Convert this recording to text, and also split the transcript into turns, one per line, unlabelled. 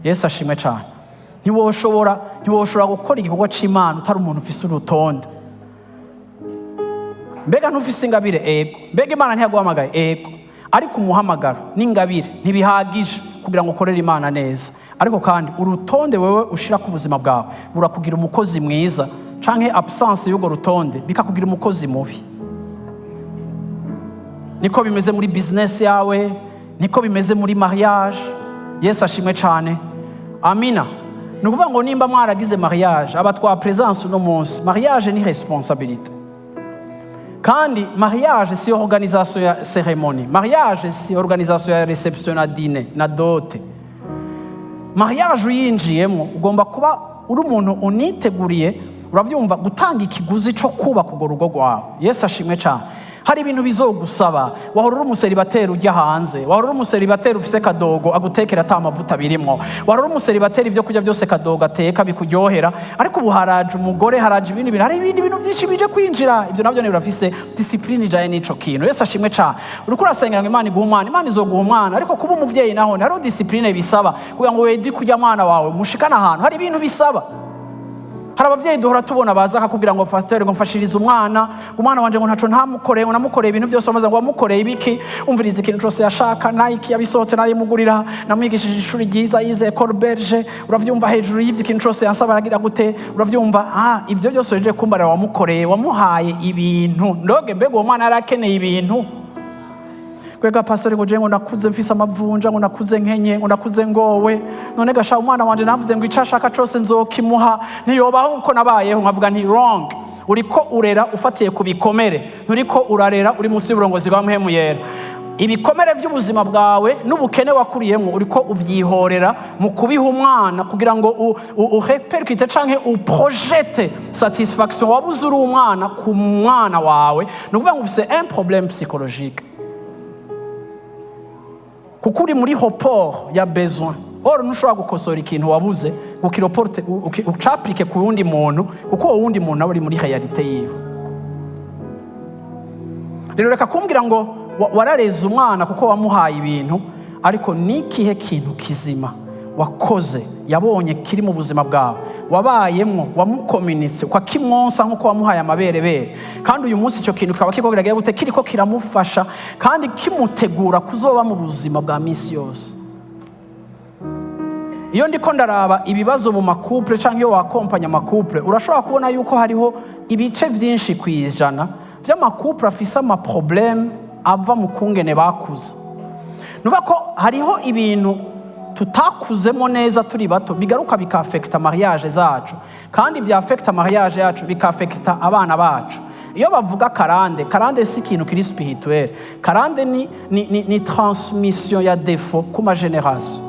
Yesu ashimwe cyane. Ntiwoshobora gukora igikorwa cy'Imana utari umuntu ufise urutonde. Mbega ntufise ingabire? Ego. Mbega Imana ntiyaguhamagaye? Ego. Ariko umuhamagaro n'ingabire ntibihagije kugira ngo ukorere Imana neza. Ariko kandi urutonde wewe ushira ku buzima bwawe burakugira umukozi mwiza, canke absence y'urwo rutonde bikakugira umukozi mubi. Niko bimeze muri business yawe, niko bimeze muri mariage. Yesu ashimwe cyane. Amina. Ni ukuvuga ngo nimba mwaragize mariage, aba twa présence uno munsi, mariage ni responsabilité. Kandi mariage si organisation ya cérémonie, mariage si organisation ya réception na dîner na dot. Mariage uyinjiyemo ugomba kuba uri umuntu uniteguriye, urabyumva, gutanga ikiguzi cyo kubaka urwo rugo rwawe. Yesu ashimwe cyane. Hari ibintu bizogusaba. Wahora uri umucélibataire ujya hanze, wahora uri umucélibataire ufise kadogo agutekera ata mavuta birimwo, wahora uri umucélibataire ibyo kurya byose kadogo ateka bikuryohera. Ariko ubu haraje umugore, haraje ibindi bintu, hari ibindi bintu byinshi bije kwinjira. Ibyo nabyo birafise discipline ijanye n'ico kintu. Yesu ashimwe cyane. Uriko urasengera ngo Imana iguhe umwana, Imana izoguha umwana. Ariko kuba umuvyeyi naho hariho discipline bisaba kugira ngo wede kurya mwana wawe mushikane ahantu. Hari ibintu bisaba. Hari abavyeyi duhora tubona baza akakubwira ngo: "Pasiteri, ngo mfashirize umwana, ngo umwana wanje ngo ntaco ntamukoreye, ngo namukoreye ibintu byose." Wamaze ngo wamukoreye ibiki? Umviriza, ikintu cose yashaka, Nike yabisohotse narayimugurira, namwigishije ishuri ryiza, yize École Belge, uravyumva? Hejuru y'ivyo, ikintu cose yansaba aragira gute, uravyumva? Ah, ivyo byose wejeje kumbarira wamukoreye, wamuhaye ibintu ndoge. Mbega uwo mwana yari akeneye ibintu? Kwega pastori, ngo je ngo nakuze mfise amavunja, ngo nakuze nkenye, ngo nakuze ngowe. None gasha umwana wanje navuze ngo ico ashaka cose nzokimuha, ntiyobaho nkuko nabayeho. Nkavuga nti: "Wrong. Uriko urera ufatiye ku bikomere, nturiko urarera uri munsi y'uburongozi bwa Mpwemu Yera. Ibikomere by'ubuzima bwawe n'ubukene wakuriyemo uriko uvyihorera mu kubiha umwana kugira ngo urépercute canke uprojete satisfaction wabuze uri umwana ku mwana wawe. Ni ukuvuga ngo ufise un problème psychologique kuko uri muri report ya besoin. Or ntushobora gukosora ikintu wabuze ukireporte ucapplique ku wundi muntu, kuko uwo wundi muntu nawe uri muri réalité yiwe. Rero reka kumbwira ngo warareze umwana kuko wamuhaye ibintu. Ariko ni ikihe kintu kizima wakoze yabonye kiri mu buzima bwawe wabayemwo, wamukominitse ukakimwonsa nk'uko wamuhaye amaberebere, kandi uyu munsi icyo kintu kikaba kiriko kiragira gute, kiriko kiramufasha kandi kimutegura kuzoba mu buzima bwa minsi yose? Iyo ndiko ndaraba ibibazo mu macouple cyangwa iyo waccompagna amacouple, urashobora kubona yuko hariho ibice byinshi ku ijana by'amacouple afise amaproblème ava mu kungene bakuze. Nuvuga ko hariho ibintu tutakuzemo neza turi bato bigaruka bikaffecta mariage zacu, kandi byaffecta mariage yacu bikaffecta abana bacu. Iyo bavuga karande, karande si ikintu kiri spirituel. Karande ni transmission ya défaut ku magénération.